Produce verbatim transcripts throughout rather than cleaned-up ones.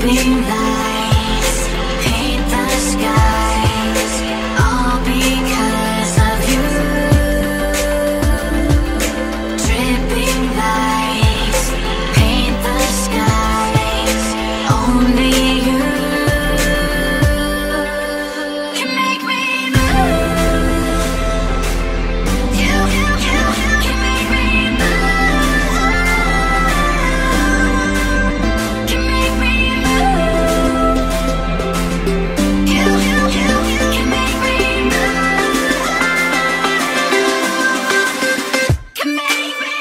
Dripping lights paint the skies, all because of you. Dripping lights paint the skies, only you can make me move. You, you, you, you can make me move. Can make me move. You, you, you, you can make me move. Can make me.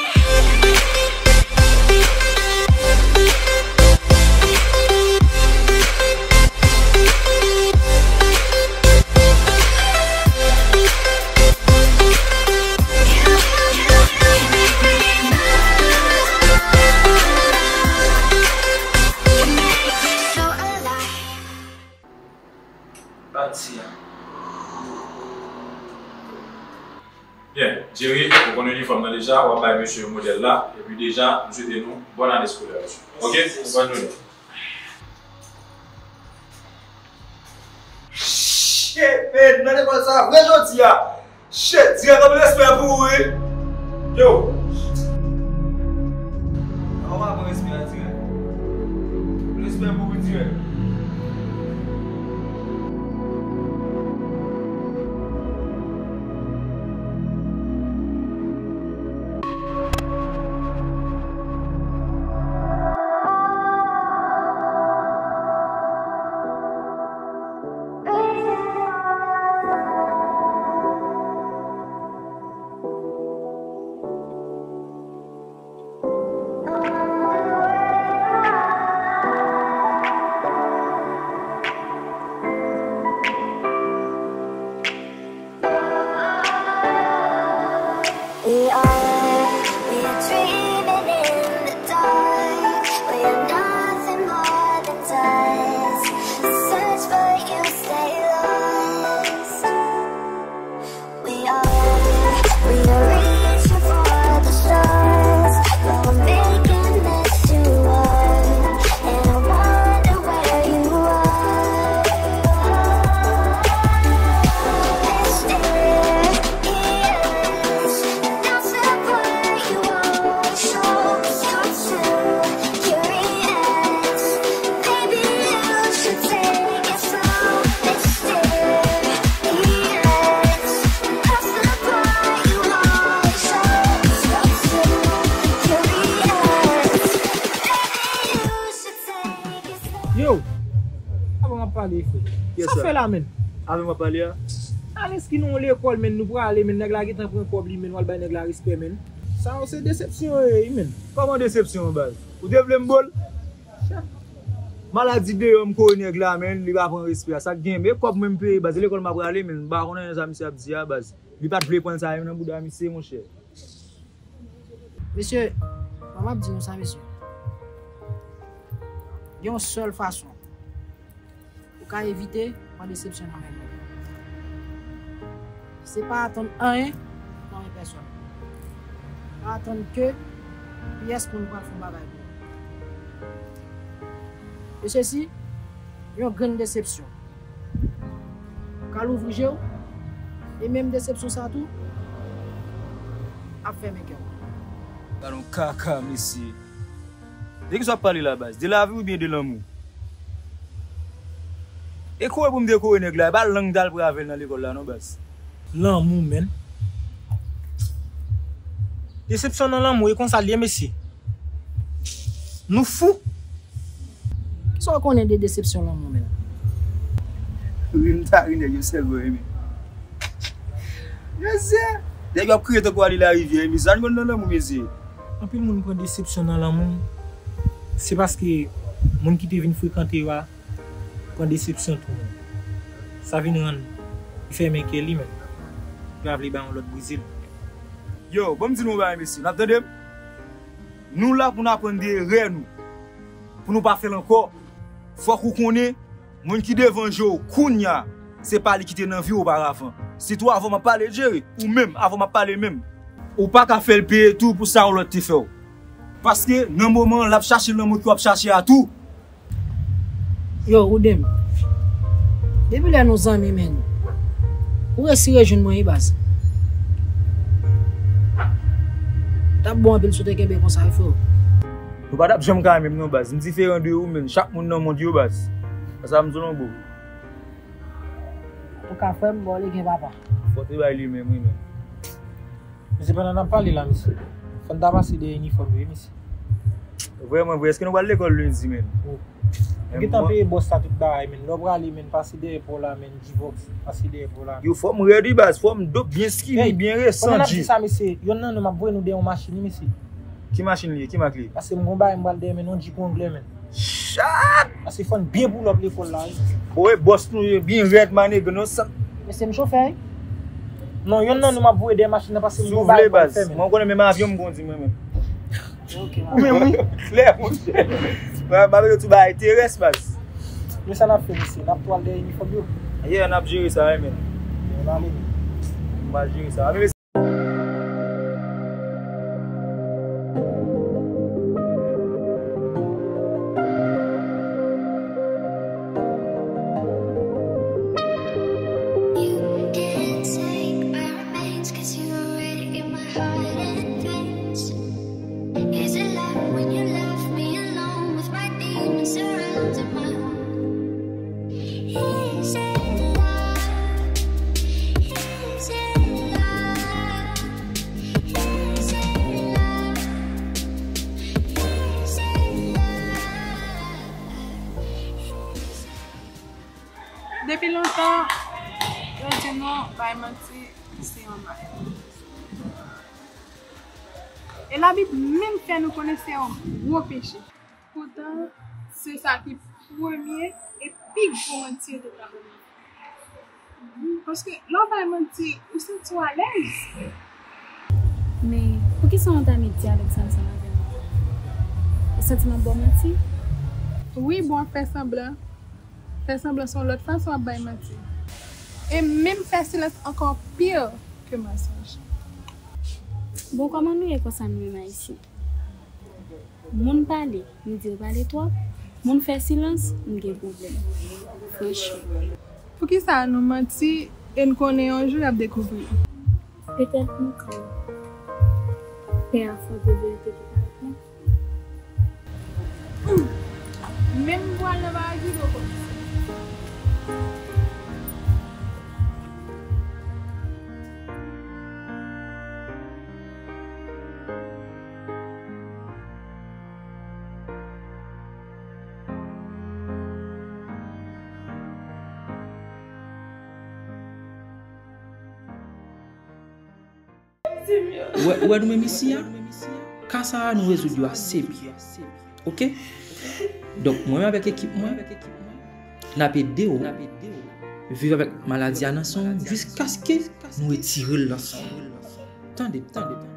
Pati a. Byen, Jerry, ou konn inifòm nan deja, w ap bay mesye yo modèl la, epi deja, m swete nou bòn ane eskolè, mesye. Oke? Bòn jounen. Shit, man, nan lekòl sa vre jodi a. Shit, dirèk anpil respè pou ou, wi. Yo. An w ap pran respè a dirèk. Respè pou ou dirèk. We are, we are dreaming in the dark. We are nothing more than dust. Search but you stay lost. We are, we are reaching for the stars. We're making this too hard. And I wonder where you are. Mysterious, that's the way you are. So, so too curious. Maybe you should take it slow. Mysterious, that's the way you are. So, so too curious. Maybe you should take it slow. Yo, avan m ap pale, frè. Yes, sir. Sa w fè la, menn? Avè m w ap pale a? Alèz ki nou lekòl, menn, nou prale, menn, nèg la gentan pran kòb li, menn, w al bay nèg la respè, menn. Sa yo se desepsyon yo ye, wi, menn. Kòman desepsyon, baz? Ou te vle m bo l? Maladi deyò, m kore nèg la, menn, li pa pran respè a. Sa k gen, men kòb mwen m peye, baz, se lekòl m ap prale, menn, m pa konn anyen sa misye ap di a, baz. Li pa t vle pran sa menm nan bouda misye, monchè. Mesye, mwen m ap di nou sa, mesye. Gen yon sèl fason ou ka evite pran desepsyon nan men moun. Se pa atann anyen nan men pèsòn. Pa atann ke pyès moun pral fè yon bagay pou ou. E sesi, yon grenn desepsyon ka louvri je w, e menm desepsyon sa tou ap fèmen kè w. Gad yon kaka, mesye. De kisa w ap pale la, baz? De lavi oubyen de lanmou? E kore pou m dekore nèg la, e pa lang t al pran avè l nan lekòl la non, baz. Lanmou, menn. Desepsyon nan lanmou, e konsa l ye, mesye. Nou fou. Kisa w konnen de desepsyon lanmou, menn? Ri m ta ri nèg yo sèl mwen renmen. Mesye, nèg yo ap kriye tankou ale larivyè, mesye. Sa n konn nan lanmou, mesye. Anpil moun pran desepsyon nan lanmou, se paske moun ki te vin frekante yo a pran desepsyon tou, menn. Sa vin rann li fèmen kè li, menn. Li pa vle bay yon lòt brize l. Yo, ban m di nou yon bagay, mesye. N ap tande m? Nou la pou n aprann de erè nou, pou nou pa fè l ankò. Fòk ou konnen, moun ki devan je w kounya, se pa li ki te nan vi w oparavan. Sitou avan m ap pale, Jerry, ou menm, avan m ap pale menm. Ou pa ka fè l peye tou pou sa yon lòt te fè w. Paske nan moman an, l ap chache lanmou ke w ap chache a tou. Yo, Rouden. Depi lè nou zanmi, menn. Ou resi rejwenn mwen, wi, baz. T ap bon anpil si w te kenbe konsa, wi, freo. Nou pa t ap janm ka menm, non, baz. M diferan de ou, menn. Chak moun nan mond yo, baz. Sa m di w, non, bro. Antouka, frè m, bon, li gen papa. Fò te bay li menm, wi, menn. Mesye, pandan n ap pale la, mesye, fò n ta pase dèyè inifòm yo, wi, mesye. Vrèman vre, èske nou pral lekòl lendi, menn? Wi. Ou gentan peye bòs la tout bagay, menn. Lè w prale, menn, pase dèyè pò la, menn, G-Vox, pase dèyè pò la. Yo, fò m rèd, wi, baz, fò m dope, byen skinny, byen resan, G. Pandan n ap di sa, mesye, yonn nan nou, m ap voye nou dèyè yon machin, wi, mesye. Ki machin li ye? Ki mak li ye? Paske m gon bagay m pral dèyè, menn, yon Jeep Wrangler, menn. Chat! Paske fò n byen pull up lekòl la, wi. Bon, e bòs nou ye, byen rèd, manèg, non, sa. Mesye, m chofè, wi. Non, yonn nan nou m ap voye dèyè machin nan, paske m gon bagay m pral fè, menn. Si w vle, baz. Mwen, w konnen menm avyon m kondi, mwen menm. Ok, ou menm, wi. Klè, monchè. Ba, ba, yo tou bagay terès, baz. Men sa n ap fè, mesye? N ap pral dèyè inifòm yo. Yeah, n ap jere sa, wi, menn. Bon, n ale, menn. M pral jere sa. Depi lontan, yo di nou bay manti se yon mal. E Labib menm fè nou konnen se yon gwo peche. Poutan, se sa ki premye e pi gwo manti yo te ka ban nou. Paske lè w bay manti, ou santi w alèz. Men, poukisa w ta met dyalòg sa ansanm avè m? Ou santi m ap ba w manti? Wi, bon, w ap fè sanblan. Fè sanblan se yon lòt fason w ap bay manti. E menm fè silans ankò pi ke mansonj. Bon, kòman nou ye konsa nou menm Ayisyen? Moun pale, m di yo pale twòp. Moun fè silans, m gen pwoblèm. Franchman. Poukisa nou manti e n konnen yon jou y ap dekouvri? Petèt nou ka pè afwonte verite ki parèt nèt. Menm pral nan paradi poko. Ou wè, ou wè nou menm isi a? Ka sa a nou rezoud yo ase byen. Oke? Donk, mwen menm avèk ekip mwen, n ap ede w viv avèk maladi a nan san w jiskaske nou retire l nan san w. Tande, tande, tande.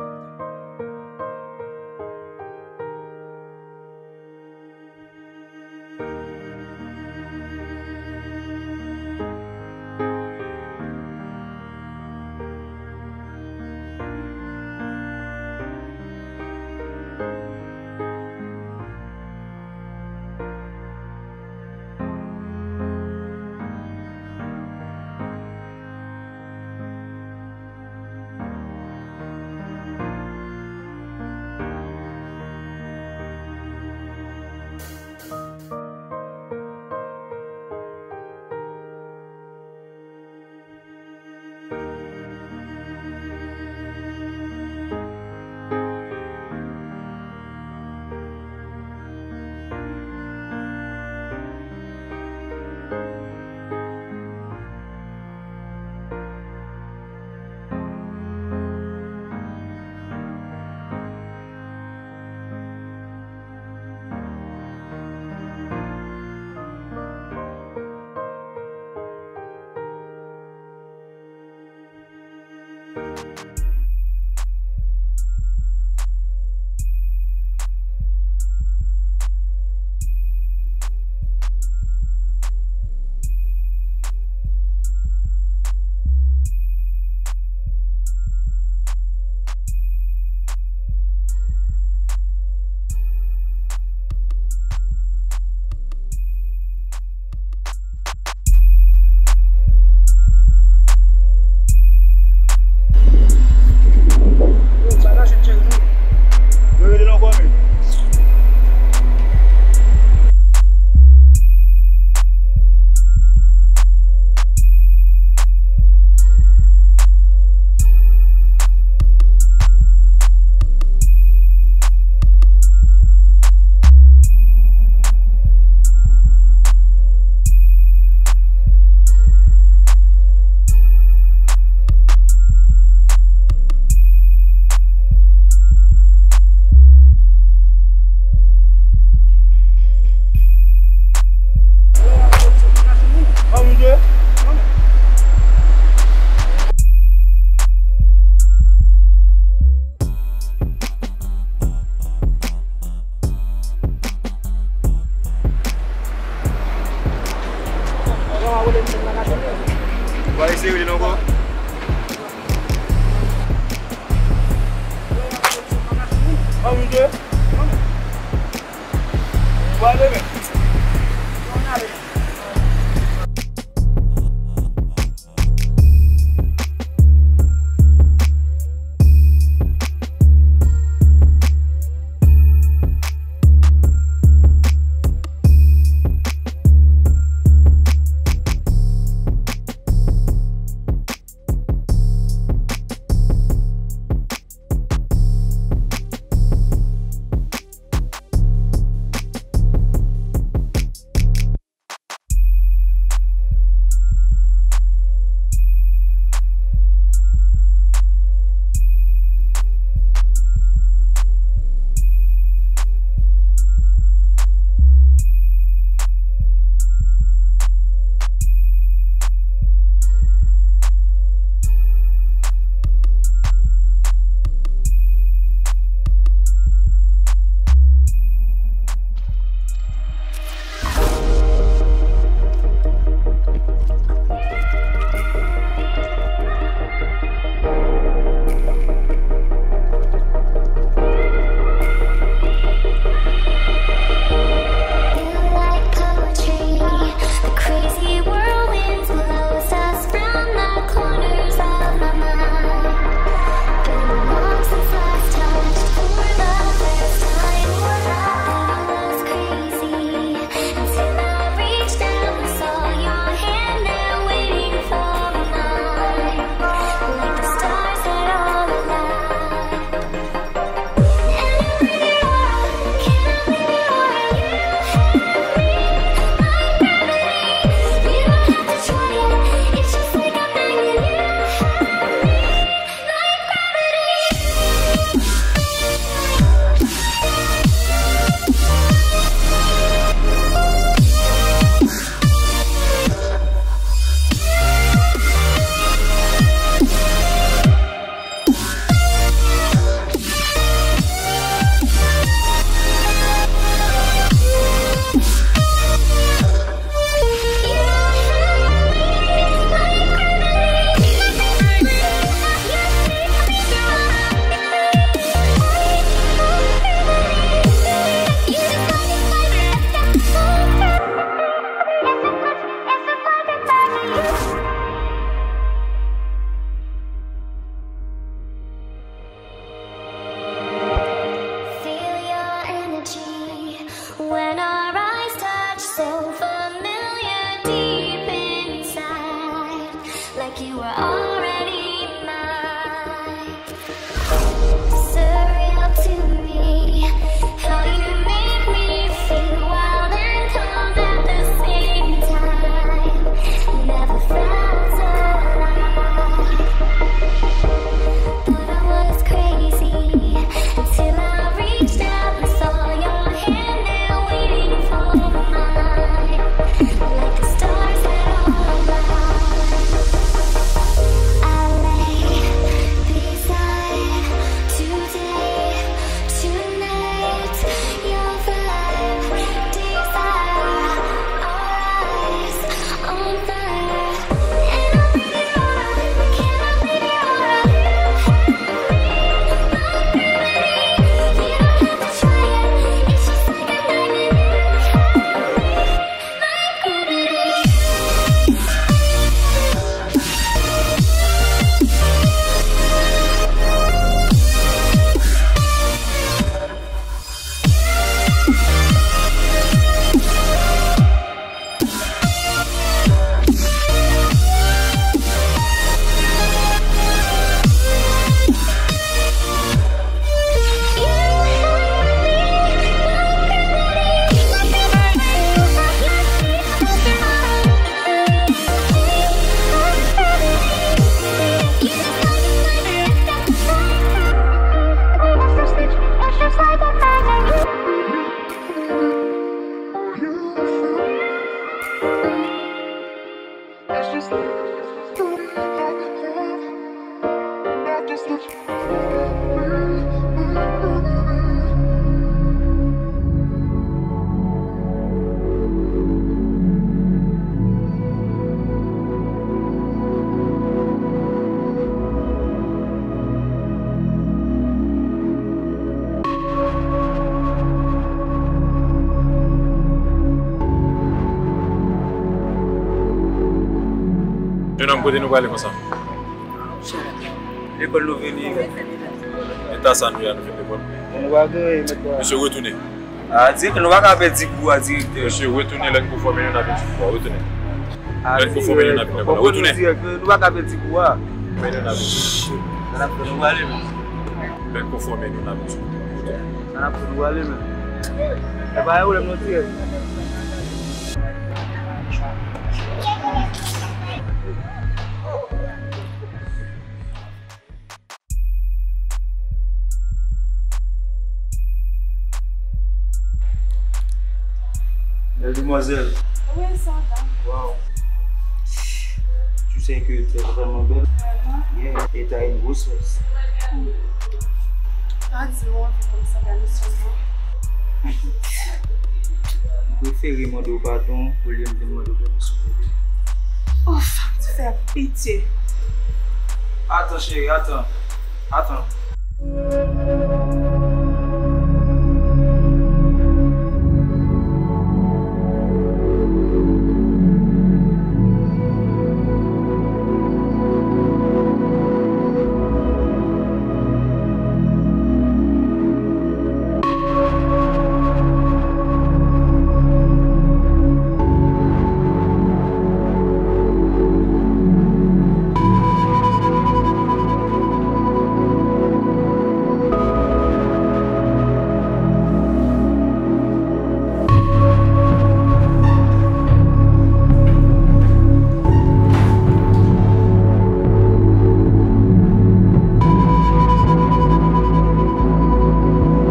Rele non ankò. An, moun de. Ou ale, men. Nonm, kote nou prale konsa? Lekòl nou vini. Eta sa nou ye a, nou fin lekòl. Nou pa gen, mèt la. Mesye, retounen. A, di ke nou pa ka pèdi kou a, direktè. Mesye, retounen, lè n konfòme nou, n a vin sou kou a, retounen. Lè n konfòme nou, n a vin lekòl la, retounen. Direktè, nou pa ka pèdi kou a. Men nou n a vin. Sa n ap fè, nou prale, men. Lè n konfòme nou, n a vin sou kou a, retounen. Sa n ap fè, nou prale, men. E pa yon pwoblèm, non, direktè. Bèl demwazèl. Wi, sa va. Waw. Tu sais que t'es vraiment belle. Vraiment? Yeah, et t'as une grossesse. Pa di m ou anvi pou m sanble a mesye m non. M prefere mande w padon olye m vin mande w pèmisyon, bebe. Ouf, fè pitye. Atan, cheri, atan. Atan.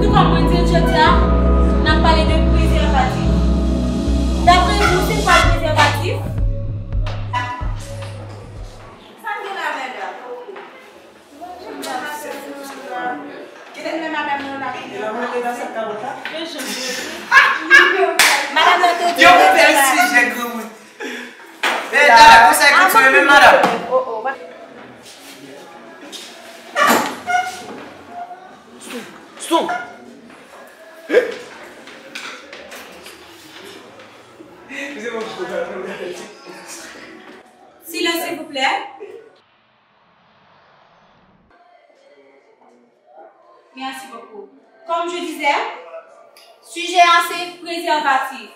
Tou kòm mwen di l jodi a, n ap pale de prezèvatif. Daprè ou, se kwa prezèvatif? Sa n gen la, medam? Kite men madanm nan la. Madanm nan te di yo pou bèl sijè granmoun. Men dada, konsa e kontinye menm madanm. Oh, oh, pa- Sou. Silence, s'il vous plaît. Merci beaucoup. Comme je disais, sujet a se prezèvatif.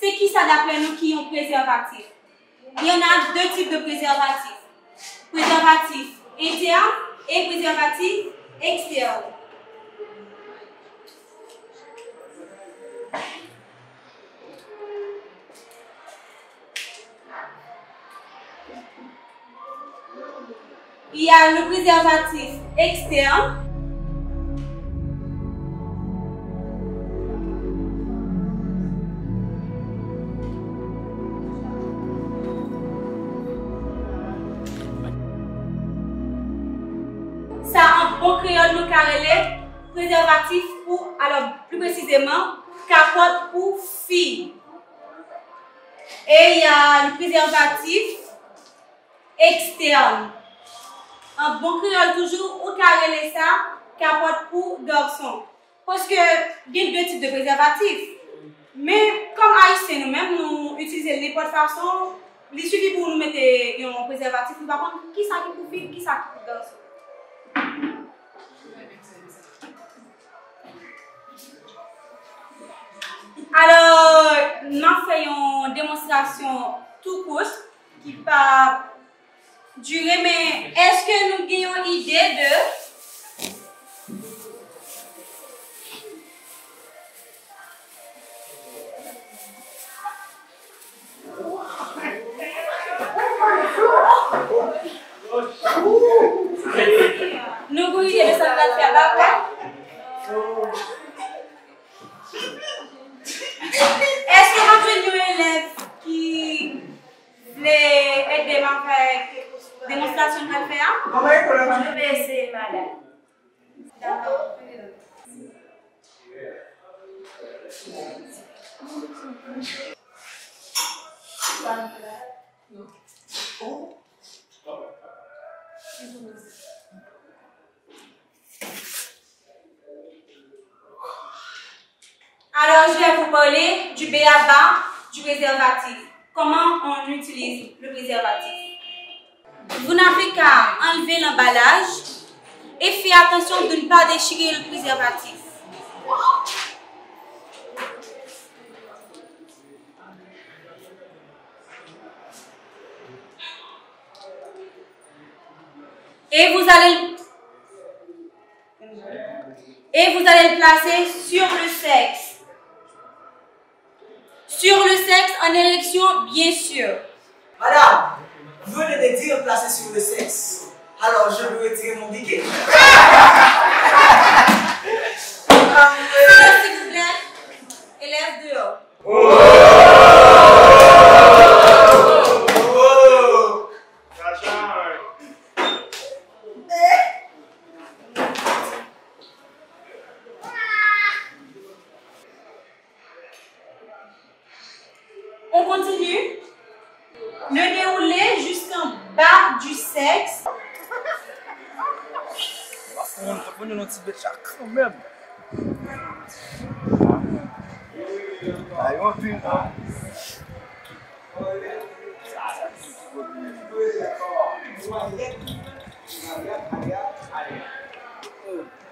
Se kisa daprè nou ki yon prezèvatif? Il y en a deux types de préservatifs. Préservatif interne et préservatif externe. Il y a le préservatif externe. Sa an bon kreyòl nou ka rele prezèvatif pou, alò, pli presizeman, kapòt pou fi. E y a le prezèvatif ekstèn. An bon kreyòl toujou, ou ka rele sa kapòt pou gason. Paske gen de tip de prezèvatif. Men, kòm ayisyen nou menm, nou itilize nenpòt fason, li sifi pou nou mete yon prezèvatif, nou pa konn kisa ki pou fi, kisa ki pou gason. Alò, n ap fè yon demonstrasyon tou kout ki p ap dire, men èske nou gen yon ide de Nou gen ide de sa n pral fè, pa vre? Èske m ap jwenn yon elèv ki vle ede m avèk demonstrasyon n pral fè a? Mwen eseye, madanm. Alors, je vais vous parler du b a-ba du préservatif. Comment on utilise le préservatif? Vous n'avez qu'à enlever l'emballage et faire attention de ne pas déchirer le préservatif. Et vous allez, et vous allez le placer sur le sexe. Sur le sexe en érection, bien sûr. Madame, vous venez de dire placer sur le sexe. Alors, je vais retirer mon bikini. Silence, s'il vous plaît. Élèves dehors. On continue. Le déroulé jusqu'en bas du sexe. Fò nou, fò nou nan ti bèt la kanmenm. Ay, anpil, non.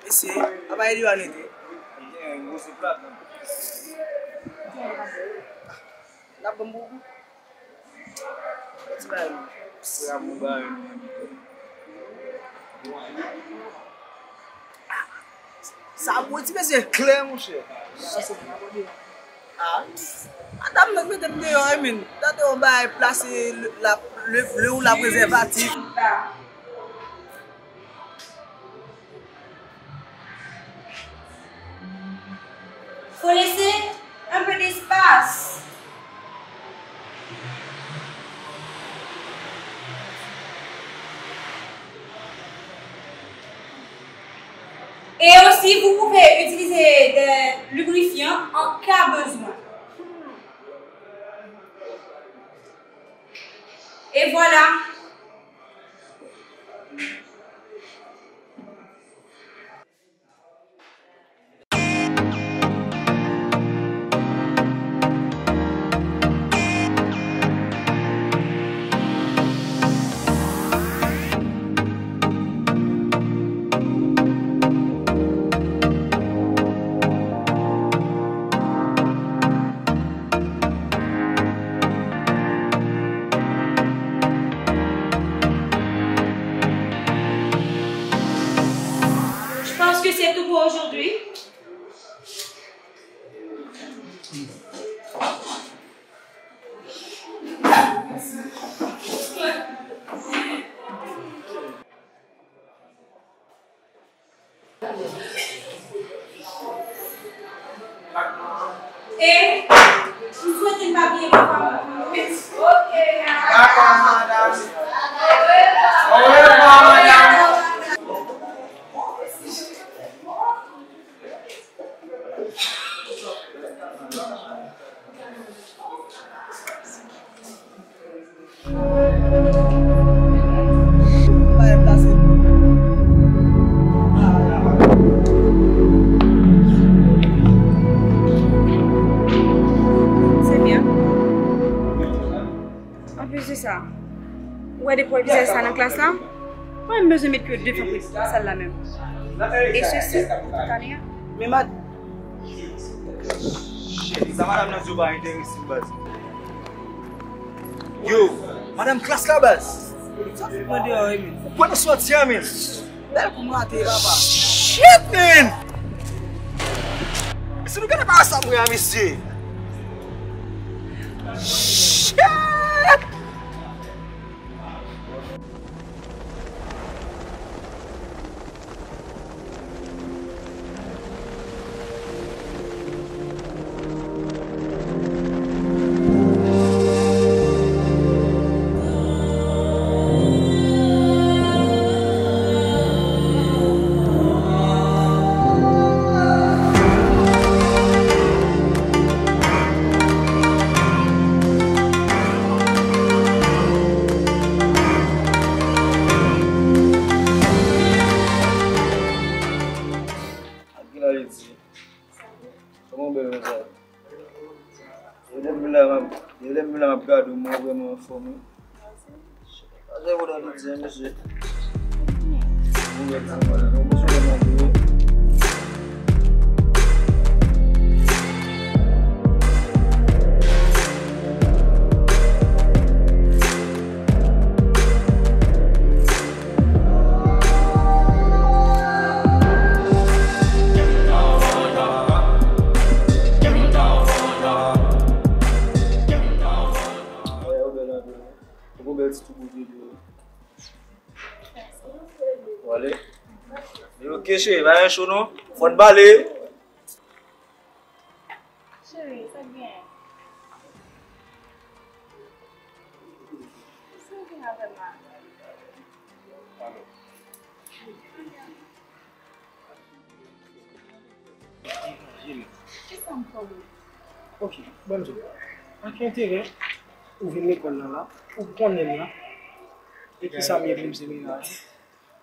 Mesye, apa Eliane te? N ap ban m pou ou. Ti bagay nou. Frè m, ou bagay nou. Sa gwo ti mesye klè, monchè. Ah. Madanm nan mete m deyò, wi, men. Tande yon bagay plase le, la, le, le ou la prezèvatif. Faut laisser un peu d'espace. Et aussi, vous pouvez utiliser des lubrifiants en cas besoin. Et voilà. Je pense que c'est tout pour aujourd'hui. E m swete n pa bliye papa m. Dakò, madanm. Orevwa, madanm. Se byen. Anplis de sa, ou wè de pwovizè sa nan klas la? Mwen menm bezwen met pye devan sal la menm. E sesi pou tout ane a. Men mad-, Shit, sa madanm nan di yo pa enterese m, baz. Yo, madanm klas la, baz. Sa fout mwen deyò, wi, men. Ou konnen sòti a, men. Bèl kou m rate, papa. Shit, man! Mesye, nou gade pa sa mwen a, mesye. Shit! Kòman w bèl konsa? Depi lè m ap, depi lè m ap gade w, mwen vrèman anfòm, wi. Sa se pou dan li di, mesye. Ou wè sa, nou bezwen wè nan dwe. Ou bèl ti tou kote dwe. Wale. Yo, ok, cheri, pa gen cho non. Fò n pale. Cheri, sa k gen? Sa k gen avè m la? Kisa m fè w? Ok, ban m di w. Ak enterè, ou vin lekòl la la, ou konnen m la, e kisa m ye pou m se mennaj ou.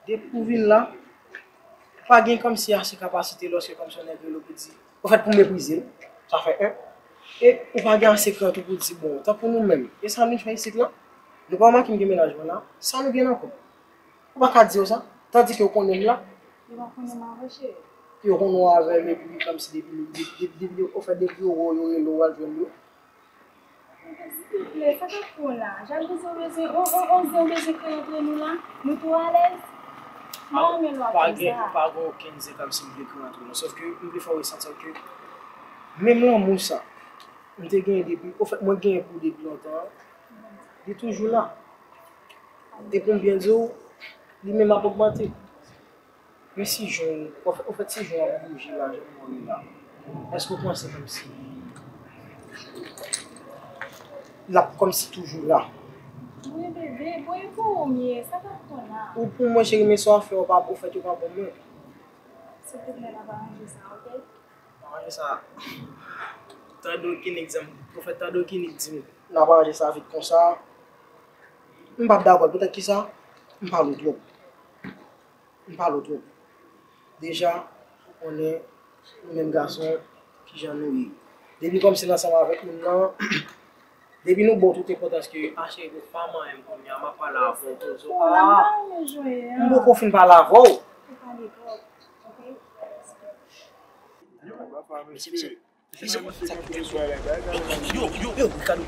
Depi ou vin la, pa gen kòmsi ase kapasite lòske kòmsi yon nèg rele w pou di, anfèt, pou meprize l, sa fè en. E ou pa gen ase krant ou pou di, bon, tankou nou menm, e sa nou fè isit la, nou pa remake m gen mennaj mwen la, sa nou gen nan kò? Ou pa ka di yo sa, tandike ou konnen m la. Yo pa konnen m avè w, cheri. Yo konnen w avè m, epi kòmsi depi, depi, depi, depi, anfèt, depi yo wè w, yo rele w, w al jwenn yo. Silvouplè, sa k ap fè w la? Jalouzi w bezwen, on, on, on zen w bezwen kreye antre nou la? Nou tou alèz? M pa renmen lwa konsa. Pa gen, pa gen okenn zen kòmsi m vle kreye antre nou. Sòf ke m vle fè w resanti ke menm lanmou sa, m te genyen depi, anfèt, mwen genyen pou depi lontan an, li toujou la. E pou m byen di w, li menm ap ogmante. Men si jan, anfèt, anfèt, si jan w ap bouje la, jan w ye la, èske w panse kòmsi l ap kòmsi toujou la? Wi, bebe, bon, e pou ou m ye, sa k ap fè w la? Ou pou mwen, cheri, men sa w ap fè, w pa, anfèt, ou pa bon mwen. Silvouplè, n ap aranje sa, ok? Aranje sa. Tande w ki nèg di m, anfèt, tande w ki nèg di m, n ap aranje sa vit konsa. M p ap dakò, poutèt kisa? M pale w twòp. M pale w twòp. Deja, ou konnen, nou menm gason, kijan nou ye. Depi kòmsi n ansanm avèk moun nan, depi nou ba w tout enpòtans ke, a cheri, ou pa manyen m kounye a, m ap pale avè w toujou. Ou la, m pa renmen jwe a. M poko fin pale avè w. Ou pale twòp, ok? Mesye, mesye. Yo, yo, yo, Ricardo.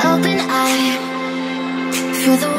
Open eye, feel the